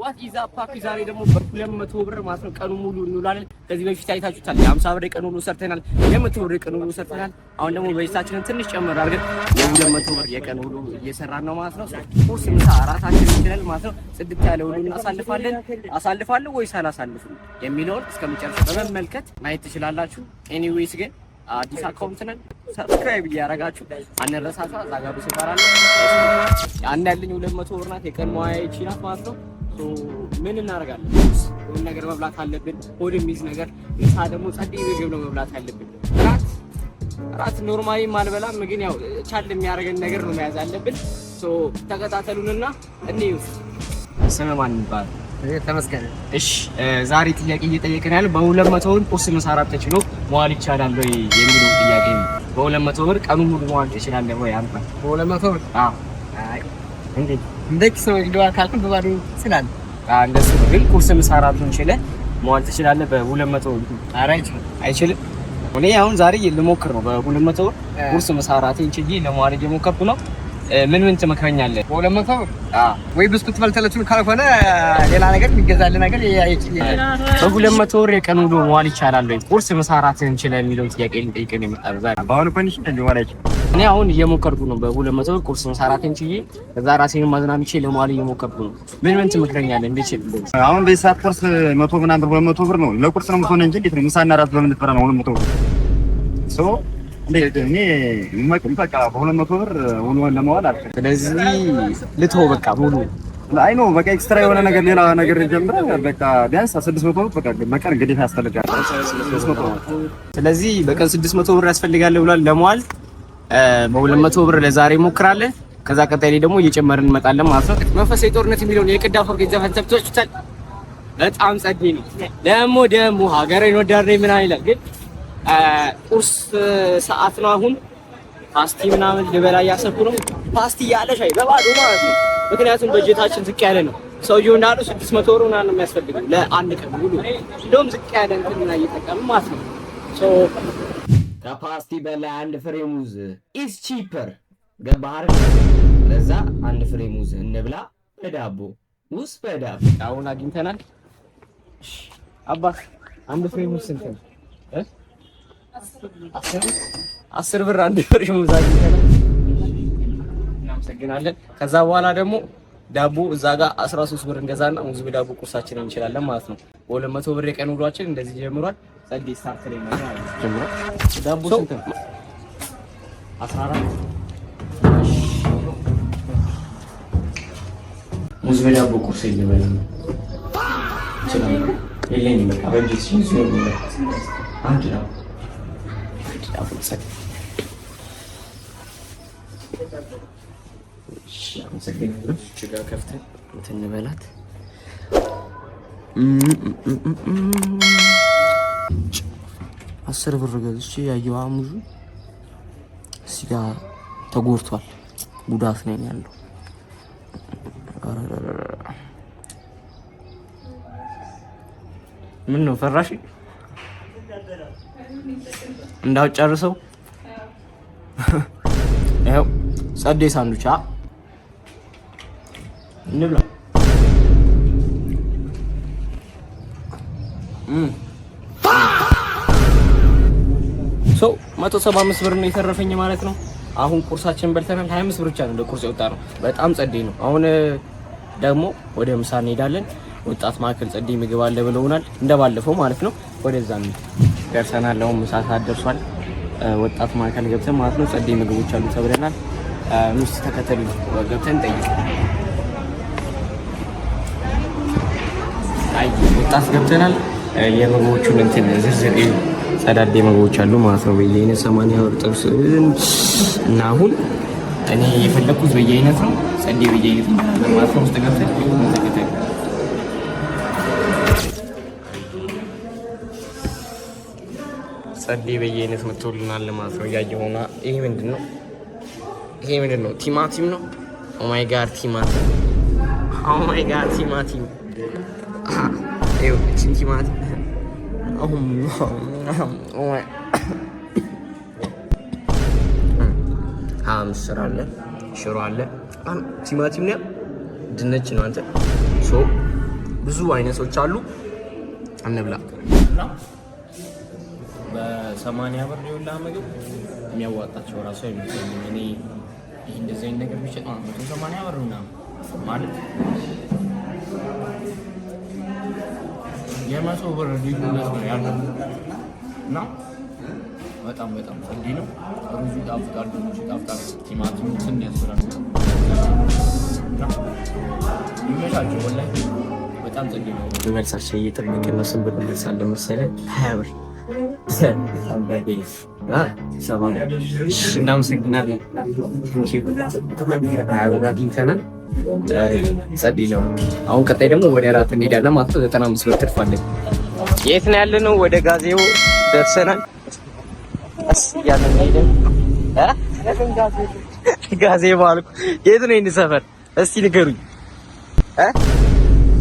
What is up ፓፒ። ዛሬ ደግሞ በ200 ብር ማለት ነው ቀኑ ሙሉ እንውላለን። ከዚህ በፊት አይታችሁታል። የ50 ብር የቀን ውሎ ሰርተናል። የ100 ብር የቀን ውሎ ሰርተናል። አሁን ደግሞ በጀታችንን ትንሽ ጨምር አድርገን የ200 ብር የቀን ውሎ እየሰራን ነው ማለት ነው። ቁርስ፣ ምሳ፣ እራታችንን እንችላለን ማለት ነው። ጽድት ያለ ውሎ እናሳልፋለን። አሳልፋለሁ ወይስ አላሳልፍም የሚለውን እስከመጨረሻ በመመልከት ማየት ትችላላችሁ። Anyways ግን አዲስ account ነን፣ subscribe እያደረጋችሁ አንረሳሳ። እዛ ጋር ብስባራለ አንድ ያለኝ 200 ብር ናት። የቀን መዋያ ይቺ ናት ማለት ነው። ምን እናደርጋለን? የሆነ ነገር መብላት አለብን፣ ሆድ የሚይዝ ነገር። ምሳ ደግሞ ጸዴ ምግብ ነው መብላት ያለብን። እራት እራት normally አልበላም፣ ግን ያው ቻል የሚያደርገን ነገር ነው መያዝ አለብን። ተከታተሉንና እንዩ። ስም ማን ይባላል? ተመስገን። እሺ፣ ዛሬ ጥያቄ እየጠየቅን ያለው በ200 ብር ቁርስ፣ ምሳ፣ እራት ተችሎ መዋል ይቻላል ወይ የሚለው ጥያቄ ነው። በ200 ብር ቀኑን ሙሉ መዋል ትችላለህ ወይ አንተ? በ200 ብር? አዎ። እንዴት? እንደ ኪስ ነው ግባ ካልኩ በባዶ ስላለ። አዎ፣ እንደሱ ነው። ግን ቁርስ፣ ምሳ፣ እራቱን ችለህ መዋል ትችላለህ በ200 ብር? ኧረ አይችልም። አይችልም። እኔ አሁን ዛሬ ልሞክር ነው። በ200 ብር ቁርስ፣ ምሳ፣ እራቴን ችዬ ለመዋል እየሞከርኩ ነው። ምን ምን ትመክረኛለህ? በ200 ብር? አዎ። ወይ ብስኩት በልተህ ካልሆነ ሌላ ነገር የሚገዛልህ ነገር። በ200 ብር የቀን ውሎ መዋል ይቻላል ወይ? ቁርስ፣ ምሳ፣ እራትህን ችለህ የሚለውን ጥያቄ ልጠይቅህ ነው የመጣነው ዛሬ። በአሁኑ condition ሊሆን አይችልም። እኔ አሁን እየሞከርኩ ነው። በ200 ብር ቁርስ፣ ምሳ፣ እራቴን ችዬ ከዛ ራሴን ማዝናንቼ ለመዋል እየሞከርኩ ነው። ምን ምን ትመክረኛለህ? እንድችል? አሁን በዚህ ሰዓት ቁርስ መቶ ምናምን ብር፣ 200 ብር ነው። ለቁርስ ነው የምትሆነ እንጂ እንዴት ነው ምሳና እራት በምን ልትበላ ነው 200 ብር? So እንዴ እኔ የምመክርህ በቃ በ200 ብር ውሎን ለመዋል አልፈልግም። ስለዚህ ልትሆ በቃ ሙሉ አይ no፣ በቃ extra የሆነ ነገር ሌላ ነገር ጀምረህ በቃ ቢያንስ 600 ብር በቃ በቀን ግዴታ ያስፈልጋል። 600 ብር። ስለዚህ በቀን 600 ብር ያስፈልጋል ብሏል ለመዋል። በ200 ብር ለዛሬ ሞክራለን። ከዛ ቀጣይ ላይ ደግሞ እየጨመርን እንመጣለን ማለት ነው። መንፈሳዊ ጦርነት የሚለውን የቅዳ አፈወርቅ ዘፈን ሰምታችሁታል። በጣም ጸዴ ነው። ደግሞ ደግሞ ሀገሬን ወዳድ ነኝ ምናምን ይላል። ግን ቁርስ ሰዓት ነው አሁን። ፓስቲ ምናምን ልበላ እያሰብኩ ነው። ፓስቲ ያለ ሻይ በባዶ ማለት ነው። ምክንያቱም በጀታችን ዝቅ ያለ ነው። ሰውየው እንዳለው 600 ብር ምናምን ነው የሚያስፈልገው ለአንድ ቀን ሙሉ። እንደውም ዝቅ ያለ እንትን እና እየጠቀምን ማለት ነው። So ከፓስቲ በላይ አንድ ፍሬ ሙዝ is cheaper፣ ገባህ አይደል? ለዛ አንድ ፍሬ ሙዝ እንብላ በዳቦ፣ ሙዝ በዳቦ አሁን አግኝተናል። አባት፣ አንድ ፍሬ ሙዝ ስንት ነው? 10 ብር አንድ ፍሬ ሙዝ አግኝተናል። እናመሰግናለን። ከዛ በኋላ ደግሞ ዳቦ እዛ ጋር 13 ብር እንገዛና ሙዝ በዳቦ ቁርሳችንን እንችላለን ማለት ነው። በ200 ብር የቀን ውሏችን እንደዚህ ጀምሯል። ጸዴ start ላይ ነው ጀምሯል። ዳቦ ስንት ነው? 14። ሙዝ በዳቦ ቁርስ ልበላ ነው። የለኝም፣ በቃ በእጅ ሲሆን አንድ ዳቦ፣ አንድ ዳቦ ጸዴ። አመሰግናለሁ። እዚህ ጋር ከፍተን እንትን እንበላት። 10 ብር ገዝቼ ያየዋ ሙዙ እዚህ ጋር ተጎድቷል። ጉዳት ነው ያለው። ምን ነው ፈራሽ? እንዳውጨርሰው ይኸው ጸዴ ሳንዱች እንብላ። So 175 ብር ነው የተረፈኝ ማለት ነው። አሁን ቁርሳችን በልተናል። 25 ብር ብቻ ነው ለቁርስ የወጣ ነው። በጣም ጸዴ ነው። አሁን ደግሞ ወደ ምሳ እንሄዳለን። ወጣት ማዕከል ጸዴ ምግብ አለ ብለውናል። እንደባለፈው ማለት ነው። ወደዛ ደርሰናል። አሁን ምሳ ሰዓት ደርሷል። ወጣት ማዕከል ገብተን ማለት ነው ጸዴ ምግቦች አሉ ተብለናል። ምስ ተከተሉ፣ ገብተን ጠይቅ። አይ ወጣት ገብተናል። የምግቦቹን እንትን ዝርዝር እዩ። ጸዳዴ ምግቦች አሉ ማለት ነው። በየአይነት 80 ብር ጥብስ እና አሁን እኔ የፈለኩት በየአይነት ነው። ጸዴ በየአይነት እንበላለን ማለት ነው። ውስጥ ገብተን ተከተሉ። ጸዴ በየአይነት መጥቶልናል ማለት ነው። እያየሁ ሆና ይሄ ምንድን ነው? ይሄ ምንድን ነው? ቲማቲም ነው። Oh my God ቲማቲም! Oh my God ቲማቲም! ይኸው እቺን ቲማቲም oh my ምስር አለ፣ ሽሮ አለ፣ ቲማቲም ነው፣ ድንች ነው። አንተ so ብዙ አይነቶች አሉ። እንብላ። እና በ80 ብር የሁላ ምግብ የሚያዋጣቸው ራሱ አይመስለኝም። እኔ ይህ እንደዚህ አይነት ነገር ቢሸጥ ማለት 180 ብር ምናምን ማለት የ100 ብር ልዩነት ነው ያለው እና በጣም በጣም ጸዴ ነው። ሩዙ ይጣፍጣል፣ ድንቹ ይጣፍጣል፣ ቲማቲሙ ትን ያስብላል እና ይመቻቸው። ወላሂ በጣም ጸዴ ነው። መልሳችን እየጠበቅን ነው። ስንት ብር እንመልሳለን መሰለህ? 20 ብር። እናመሰግናለን። 20 ብር አግኝተናል። ጸዴ ነው። አሁን ቀጣይ ደግሞ ወደ እራት እንሄዳለን ማለት ነው። 95 ብር ትርፍ አለን። የት ነው ያለነው? ወደ ጋዜው ደርሰናል። ቀስ እያለን ሄደን ጋዜቦ አልኩ። የት ነው ይህን ሰፈር እስቲ ንገሩኝ።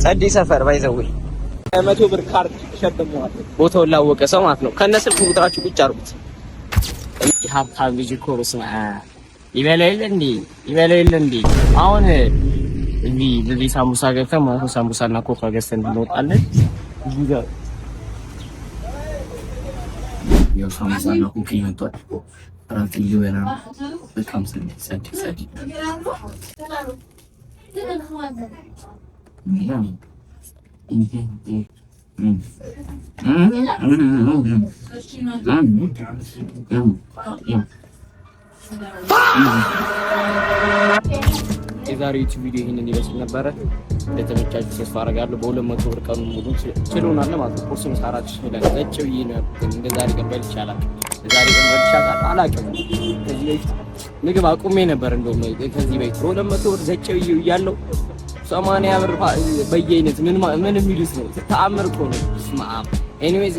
ጸዴ ሰፈር by the way 100 ብር ካርድ ሸልመዋል። ቦታውን ላወቀ ሰው ማለት ነው። ከነ ስልክ ቁጥራችሁ ቁጭ አድርጉት። የሀብታም ልጅ እኮ በስመ አብ ይበላ የለ እንዴ? ይበላ የለ እንዴ? አሁን እዚህ እዚህ ሳምቡሳ ገብተን ማለት ነው ሳምቡሳ እና ኮካ ገዝተን እንወጣለን። እዚህ ጋር ያው ሳምቡሳ እና ኮካ ይመጣል። እራት እየበላ ነው። በጣም ጸዴ ጸዴ ጸዴ። የዛሬው ዩቲዩብ ቪዲዮ ይህንን ይመስል ነበረ። እንደተመቻችሁ ተስፋ አደርጋለሁ። በ200 ብር ቀኑን ሙሉ ችሎናል ማለት ነው። ቁርስ፣ ምሳ፣ እራት ችለን ዘጭ ብዬ ነው ያልኩት። እንደ ዛሬ ቀን በልቼ አላውቅም። ዛሬ ቀን በልቼ አላውቅም። ከዚህ በፊት ምግብ አቁሜ ነበር። እንደውም ከዚህ በፊት በ200 ብር ዘጭ ብዬ እያለሁ 80 ብር በየአይነት ምን ምን የሚሉት ነው? ተአምር እኮ ነው። ስማ anyways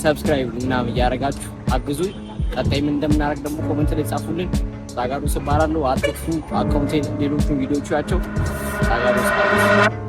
subscribe ምናምን እያደረጋችሁ አግዙኝ። ቀጣይ ምን እንደምናደርግ ደግሞ comment ላይ ጻፉልን። ጻጋሩ እባላለሁ። አትጥፉ። አካውንቴን ሌሎቹን ቪዲዮቹ ያቸው ጻጋሩ።